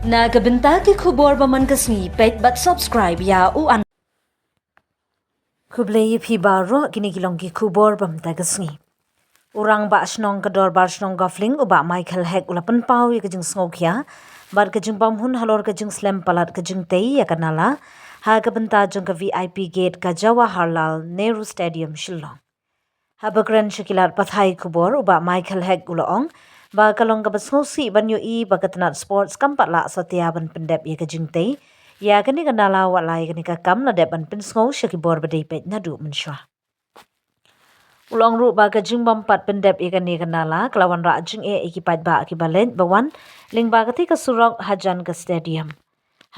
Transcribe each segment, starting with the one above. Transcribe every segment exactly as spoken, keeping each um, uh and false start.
Na ka bynta ki khubor ba man ka sngi, peit bad subscribe ïa u an. Khublei ïa phi baroh, kine ki long ki khubor ba mynta ka sngi. U Rangbah Shnong ka Dorbar Shnong Gofling, u Bah Michael Hek, u la pynpaw ïa ka jingsngewkhia bad ka jingbymhun halor ka jingslem palat ka jingtei ïa ka nala ha ka bynta jong ka V I P Gate ka Jawaharlal Nehru Stadium, Shillong. Haba kren sha ki lad pathai khubor, u Bah Michael Hek u la ong ba ka long kaba sngewsih ban ïohi ba ka tnat sports kam pat lah satia ban pyndep ïa ka jingtei ïa kane ka nala, wat la ïa kane ka kam la dep ban pynsngew sha ki bor ba dei peit naduh mynshuwa. U la ong ruh ba ka jingbym pat pyndep ïa kane ka nala ka la wanrah jingeh ïa ki paidbah kiba leit ba wan lyngba katei ka surok hajan ka stadium.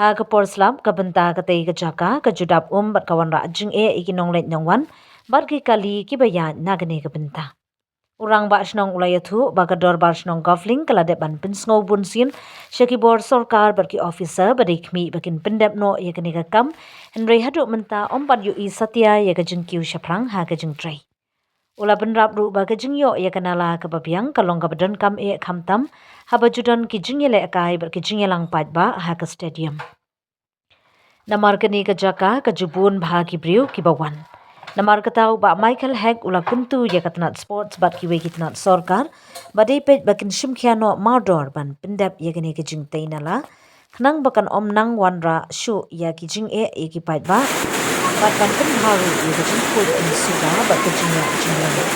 Ha ka por slap, ka bynta katei ka jaka ka ju dap um bad ka wanrah jingeh ïa ki nongleit nongwan bad ki kali kiba ïaid na kane ka bynta. U Rangbah Shnong u la ïathuh ba ka Dorbar Shnong Gofling ka la dep ban pynsngew bunsien sha ki bor sorkar bad ki officer ba dei khmih ba kin pyndep noh ïa kane ka kam, hynrei haduh mynta ym pat ïohi satia ïa ka jingkiew shaphrang ha ka jingtrei. U la bynrap ruh ba ka jingïoh ïa ka nala kaba biang ka long kaba donkam eh, khamtam haba ju don ki jingïalehkai bad ki jingïalang paidbah ha ka stadium. Namar kane ka jaka ka ju bun bha ki briew kiba wan. Namar kata, u Bah Michael Hek u la kyntu ïa ka tnat sports bad kiwei ki tnat sorkar ba dei peit ba kin shimkhia noh mardor ban pyndep ïa kane ka jingtei nala, khnang ba kan ym nang wanrah shuh ïa ki jingeh ïa ki paidbah bad ban pynbha ruh ïa ka jingkhuid jingsuba bad ka jingïaid jingïaleh.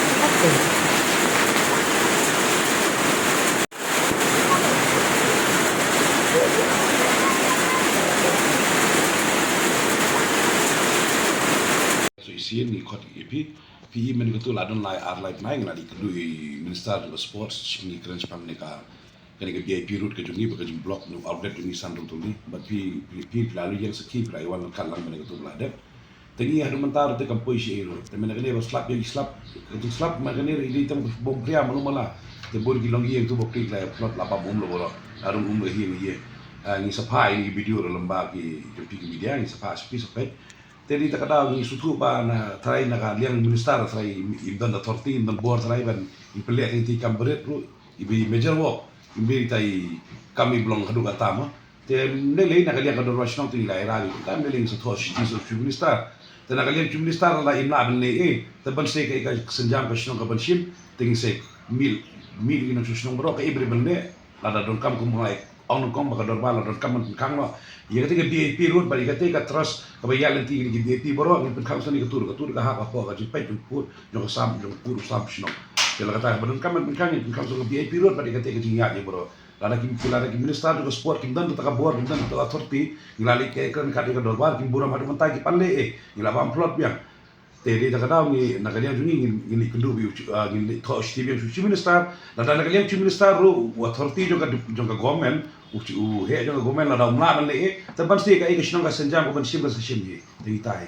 Shu shisien ngi khot ïa phi, phi i mynta katu la don lai ar lai bnai ngi la dei kynduh ïa i Minister of Sports, ngi kren shaphang kane ka, kane ka V I P road ka jong ngi, ba ka jingblock na outlet jong ngi san rung tuli. Bad phi, phi, phi, phi la ïohi ïeng sakhi, phi la ïohi wan kat lang mynta katu ba la dep. Te ngi haduh mynta ruh te kam poi shuh ei ruh. Te mynta kane ba slap ïa ki slap, ka jingslap mynta kane ruh i dei tang bym phria malu mala. Te bun ki longïing tu ba phi la ïa plot la bam um la baroh. La rung um la hi ngi ïa. Ah, ngi sa phah ïa ki video ruh lem bad ki jong phi ki media, ngi sa phah sha phi sa peit. Te dei ta ka daw ngi sngewthuh ba na trai na ka liang minister trai im don authority, im don bor trai ban im pynleh ïa ki kam barit ruh, i ba i major work, im dei ta i kam i ba long haduh katta mo. Te ym dei lei na ka liang ka dorbar shnong te ngi la ïa rai, te ym dei lei ngi sa thoh shithi sha u chief minister. Te na ka liang chief minister la im lah ban leh eh, te ban sa kaei ka synjam ka shnong ka ban shim, te ngi sa mih, mih ngi nang sha shnong baroh kaei ba dei ban leh. Lada donkam kum ngi ong nyngkong ba ka dorbar la donkam ban pynkhang noh ïa katei ka V I P road bad ïa katei ka trust kaba ïaid lynti ïa ki V I P baroh, ngin pynkhang sha kane ka tur, ka tur ka hap hapoh ka jingpeit jong pud jong ka sam, jong pud u sam shnong. Te la kata kaba donkam ban pynkhang, ngin pynkhang sha ka V I P road bad ïa katei ka jingïaid ïa baroh. Lada ki, lada ki minister jong ka sport kim don kata ka bor, kim don kata ka authority, ngi la leit kren kat ïa ka dorbar, kim burom haduh mynta ki pan leh eh, ngi la bam plot biang. Te dei ta ka daw ngi na ka liang jong ngi ngin, ngin leit kynduh bad u, ah, ngin leit thoh shithi biang sha u chief minister. Lada na ka liang chief minister ruh u authority jong ka, jong ka government, u, u heh jong ka government lada um lah ban leh eh, te ban sa kaei ka shnong ka synjam ka ban shim ka sa shim hi. Te ngi tai.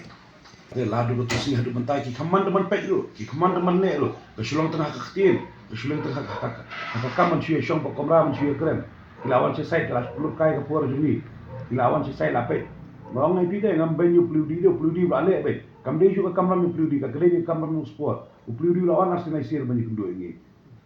Te la haduh katto sien haduh mynta ki kham man da ban peit ruh, ki kham man da ban leh ruh. Ka shu long tang ha ka ktien, ka shu long tang ha ka, ha ka, ha ka kam ban shu ïa shong bad kamra ban shu ïa kren. Ki la wan sha site la shu pynlut kai ka por jong ngi. Ki la wan sha site la peit. Nga ong ïa phi te ngam beiñ ïa u pli u dih, u pli u dih u la leh beit. Kam dei shuh ka kamram u pli u dih, ka dei ka kamram u sport. U pli u dih u la wan ar sngi lai sir ban ïakynduh ïa ngi.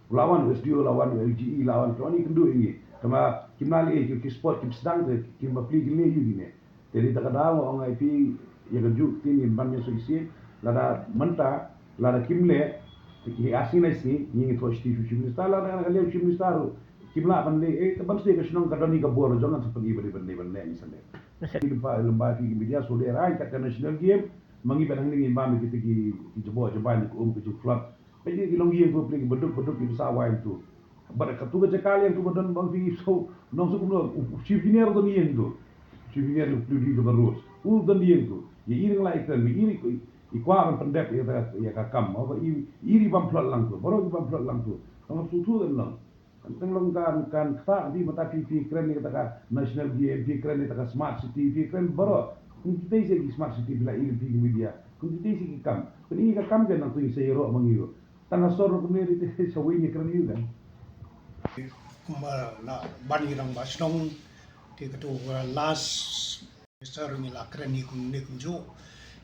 U la wan u S D O, la wan u L G E, la wan ki wan ïakynduh ïa ngi. Tangba kim lah leh ïa ki, ki sport kim sdang te kim bapli kin leh ïa u dih ne. Te dei ta ka daw nga ong ïa phi ïa ka juh ktien ngin ban ïa shu shisien. Lada mynta lada kim leh te ki ar sngi lai sngi ngi ngi thoh shithi sha u chief minister, lada na ka liang u chief minister ruh kim lah ban leh eh, te ban sa ka shnong ka don hi ka bor jong ngan sa pyn-i ba dei ban leh, ban leh ngi sa leh. Lem bad, lem bad phi ki media shu leh rai kat ka national game. Ma ngi ban hangne ngin bam ïa kita ki, ki jaboh jaban, ki um, ki jingflot. Peit ki longïing ki ba plie, ki baduk baduk ki ba sah wai tu. Bad katu ka jaka liang tu ba don bang phi shu nong shu kumno, u, u chief engineer u don ïing tu. Chief engineer u plie u dih jong ka road. U don ïing tu. Ïa i ring la i kren, ïa i ring i kwah ban pyndep ïa ka, ïa ka kam. Ba i, i ring bam plot lang tu. Baroh i bam plot lang tu. Tang shu tu don lang. Kan tang long kan, kan kata di mynta phi, phi kren ïa kata ka national game, phi kren ïa kata ka smart city, phi kren baroh. Kum kitei sa ki smart city phi la i lynti ki media. Kum kitei sa ki kam. Kum ïa ka kam ka nang tu sa ïaroh ma ngi ruh. Tang ha sor ruh kumne ri te sa wei ïa kren ïa kan. Kumba la ban ïa rangbah shnong te katu, uh, last Minister ngi la kren hi kumne kumjuh.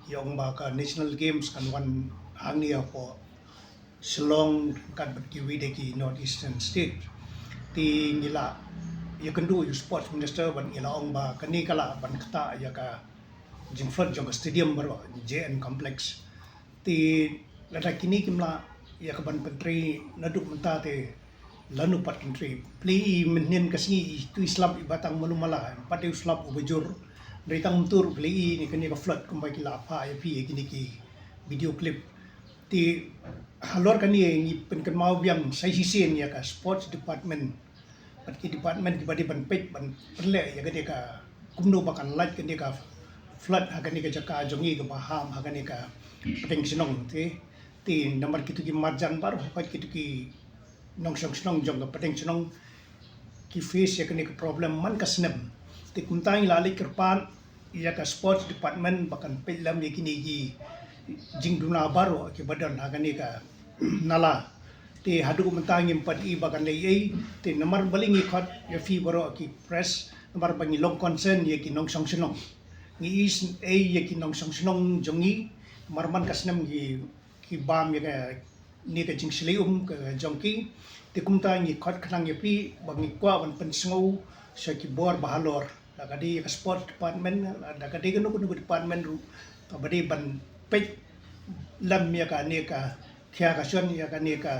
Ïa ong ba ka National Games kan wan hangne hapoh Shillong ryngkat bad kiwei de ki North Eastern State. Te ngi la ïakynduh ïa u sports minister ban ïa la ong ba kane ka lah ban ktah ïa ka jingflood jong ka stadium baroh, J N Complex. Te lada kine kim lah ïa ka ban pyntrei naduh mynta te lano pat kin trei. Plie i mynhynnin ka sngi i tu i slap i ba tang malu mala, pat u slap uba jur. Hynrei tang mynta plie i ne kane ka flood kumba ki la phah ïa phi ïa kine ki video clip. Te halor kane ngi pynkynmaw biang sa shisien ïa ka sports department bad ki department kiba dei ban peit ban pynleh ïa kane ka kumno ba kan lait kane ka flood ha kane ka jaka jong ngi kaba ham ha kane ka pdeng shnong te. Te namar kito ki marjan baroh bad kito ki nongshong shnong jong ka pdeng shnong ki face ïa kane ka problem man ka snem. Te kumta ngi la leit kyrpad ïa ka sports department ba kan peit lem ïa kine ki jingduna baroh kiba don ha kane ka nala. Te haduh mynta ngim pat i ba kan leh ei, te namar balei ngi khot ïa phi baroh ki press, namar ba ngi long concern ïa ki nongshong shnong. Ngi i ei ïa ki nongshong shnong jong ngi, namar man ka snem ki ki bam ïa kane ka jingshlei um ka jong ki. Te kumta ngi khot khnang ïa phi ba ngi kwah ban pynsngew sha ki bor ba halor, la ka dei ka sports department, la ka dei kano kano ka department ruh kaba dei ban peit lem ïa kane ka khia ka shon ïa kane ka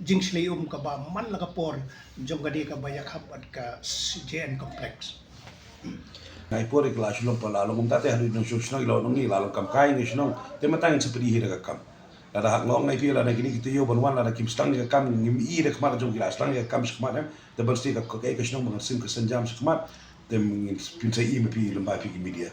jingshlei um kaba man la ka por jong kane kaba ïakhap bad ka J N Complex. Ngai por ka la shu long pa la long kumta te haduh nongshong shnong i la ong ngi la long kam kai ngi shnong te mynta ngin sa pynïaid hi da ka kam. Lada hak long ngai phi lada kine ki taïew ban wan lada kim sdang ïa ka kam ngim i da khmat jong ki la sdang ïa ka kam sha khmat em. Te ban sdang ka ka ka shnong ban sim ka synjam sha khmat. Te ngin pynsa i ma phi lem bad phi ki media.